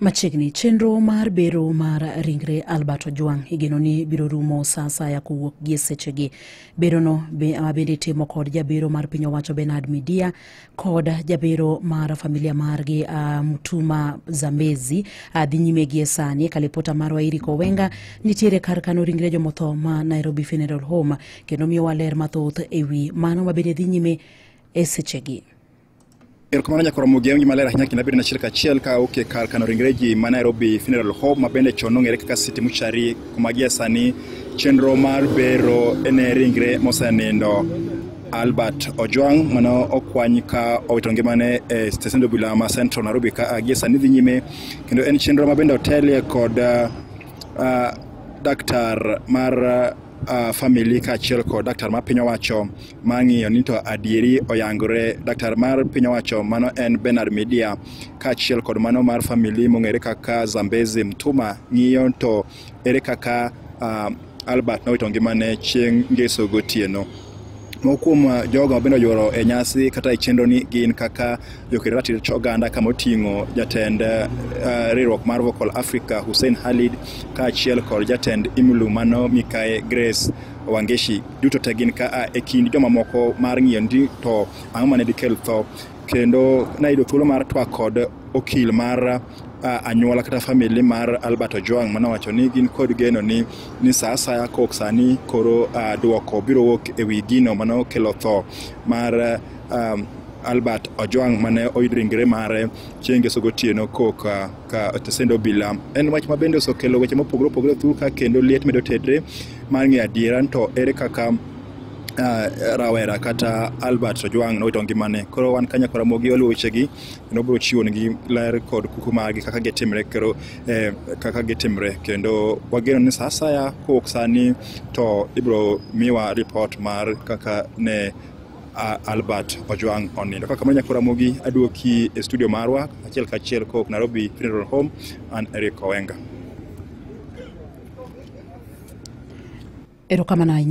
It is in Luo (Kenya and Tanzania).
Machiegni, chenro mar bero mar ringre Albert Ojwang igeno ni biro rumo sa asaya kowuok gie sechegi. Berono bende itimo kod jabero mar piny owacho Bernard Midia kod jabero mar familia margi Mutuma Zambezi dhi nyime gie sani. Kalipota marwa Eric Owenga nitiere kar kano ringre jomotho ma Nairobi Funeral Home kendo miyowa ler mathoth ewi mano mabende dhi nyime e sechegi. Erokamano nyakoro Ramogi maler ahinya kendo abedo achiel kachiel ka oke kar kano ringre ji ma Nairobi Funeral Home ma bende chon nong'ere kaka City Mortuary, kuma gie sani chenro mar bero ne ringre mosenindo Albert Ojwang mano okwany ka owito ngimane e stesend obila ma Central Nairobi ka gie sani dhi nyime, kendo en chenro ma bende otelie kod daktar mar family kaachiel kod daktar mar piny owacho mar ng'iyo ni to adieri oyangore. Daktar mar piny owacho mano en Bernard Midia kaachiel kod mano mar family mong'ere kaka Zambezi Mtuma ng'iyo to ere kaka Albert nowito ngimane chieng' ngeso gotieno. Moko kuom jogo mabende oyuoro e nyasi kata e chenro ni gin kaka joked ratich oganda kama oting'o jatend riwruok mar Vocal Africa Hussein Khalid kaachiel kod jatend Imulu mano Mikae Grace Wangeshi. Duto te gin ka e kind jomamoko mar ng'iyo ni to ang'o mane dikel tho. Kendo nayudo thuolo mar twak kod okil mar anyuola kata family mar Albert Ojwang manowacho ni gin kod geno ni sa asaya kok sani koro duoko biro wuok ewi gino manokelo tho mar Albert Ojwang mane oyud ringre mare chieng' ngeso gotieno kok ka stesend obila. En wach ma bende osekelo weche mopogore opogore thur ka kendo liet medo tedre mar ng'eyo adiera to ere kaka rawera kata Albert Ojwang nowito ngimane. Koro wan ka nyakora Ramogi waluwo wechegi kendo biro chiwo negi ler kod kuku margi kaka gitimre kendo kaka gitimre kendo wageno ni sa asaya kowuok sani to ibiro miwa report mar kaka ne Albert Ojwang onindo. Kaka kamano nyakora Ramogi aduoki e studio marwa achiel kachiel kowuok Nairobi Funeral Home. An Eric Owenga. Erokamano ahinya.